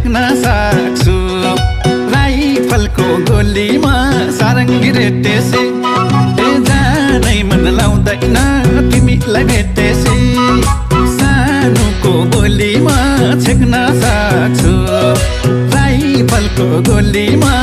छेक्न सक्छु राइफलको गोलीमा सारङ्गी रेटेसी जानै मन लाउँदैन तिमीलाई भेटेसी सानोको गोलीमा छेक्न सक्छु राइफलको गोलीमा